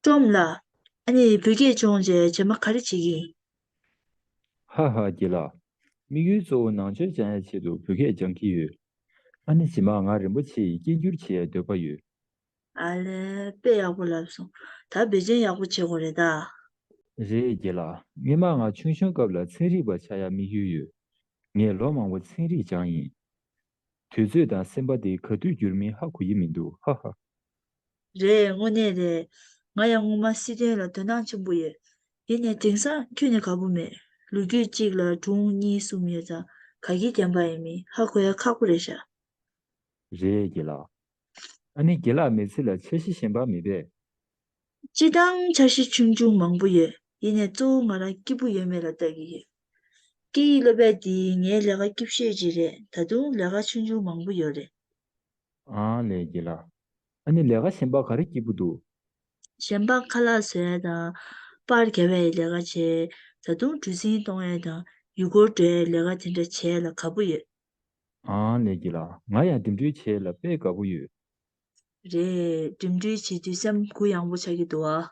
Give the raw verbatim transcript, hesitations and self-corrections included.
ཀྲོམ་ལགས། ཨ་ནི་བོད་སྐད་སྦྱོང་བྱས་རྗེས་མ་ག་རེ་བྱེད་ཀྱི་ཡིན། ཧ་ཧ་རྒན་ལགས། དམིགས་ཡུལ་གཙོ་བོ་ནང་ཆོས་སྦྱང་ཡའི་ཆེད་དུ་བོད་སྐད་སྦྱང་གི་ཡོད། ཨ་ནི་རྗེས་མ་ང་རིན་པོ་ཆེ་ཡི་སྐད་སྒྱུར་བྱེད་ཡའི་འདོད་པ་ཡོད། ཨ་ལས། དཔེ་ཡག་པོ་ལབ་སོང་། ད་འབད་བརྩོན་ཡག་པོ་བྱེད་དགོས་རེད་ད། རེད་རྒན་ལགས། སྔོན་མ་ང་ཆུང་ཆུང་སྐབས་ལ་ཚན་རིག་པ་ཆགས་ཡ་དམིགས་ཡུལ་ཡོད། ངས་ལོ་མང་པོ་ཚན་རིག་སྦྱངས་ཡིན། དུས་ཚོད་དང་སེམས་པ་དེ་ག་དུས་འགྱུར་མིན་ཧ་གོ་ཡི་མི་འདུག་ཧ་ཧ། རེད། དངོས་གནས་རེད། ང་ཡང་སྔོན་མ་སྲིད་དོན་ལ་དོ་སྣང་ཆེན་པོ་ཡོད། ཡིན་ནའི་དེང་སང་ཁྱོན་ནས་དགའ་པོ་མེད། ལོ་རྒྱུས་གཅིག་ལ་སྒྲུང་གཉིས་གསུམ་ཡོད་ཙང་ག་གི་རྒན་པ་ཡིན་མིན་ཧ་གོ་ཡ་ཁག་པོ་རེད་ཤག་རེད་རྒན་ལགས། ཨ་ནི་རྒན་ལགས་མི་ཚེ་ལ་འཆར་གཞི་གཞན་པ་མེད་པས། སྤྱིར་བཏང་འཆར་གཞི་ཆུང་ཆུང་མང་པོ་ཡོད། ཡིན་ནའི་གཙོ་བོ་ང་རང་སྐྱིད་པོ་ཡོད་མེད་ལ་ལྟ་གི་ཡོད། སྐད་ཡིག་སློབ་ཡ་འདི་ངའི་ལས་ཀ་སྐྱིད་ཤོས་ཅིག་རེད། ད་དུང་ལས་ཀ་ཆུང་ཆུང་མང་པོ་ཡོད་རེད། ཨང་ལས་རྒན་ལགས། ཨ་ནི་ལས་ཀ་གཞན་པ་ག་རེ་སྐྱིད་པོ་འདུག་གཞན་པ་ཁ་ལག་བཟོ་ཡ་དང་། པར་རྒྱབ་པའི་ལས་ཀ་བྱས། ད་དུང་གྲུ་གཟིངས་གཏོང་ཡ་དང་ཡུལ་སྐོར་འགྲོ་ཡའི་ལས་ཀ་དེ་འདྲ་བྱས་ལ་དགའ་པོ་ཡོད། ཨང་ལས་རྒན་ལགས། ང་ཡང་འགྲིམ་འགྲུལ་བྱས་ལ་དཔེ་དགའ་པོ་ཡོད། རེད། འགྲིམ་འགྲུལ་བྱེད་དུས་སེམས་གུ་ཡངས་པོ་ཆགས་ཀྱི་འདུག་ཨ།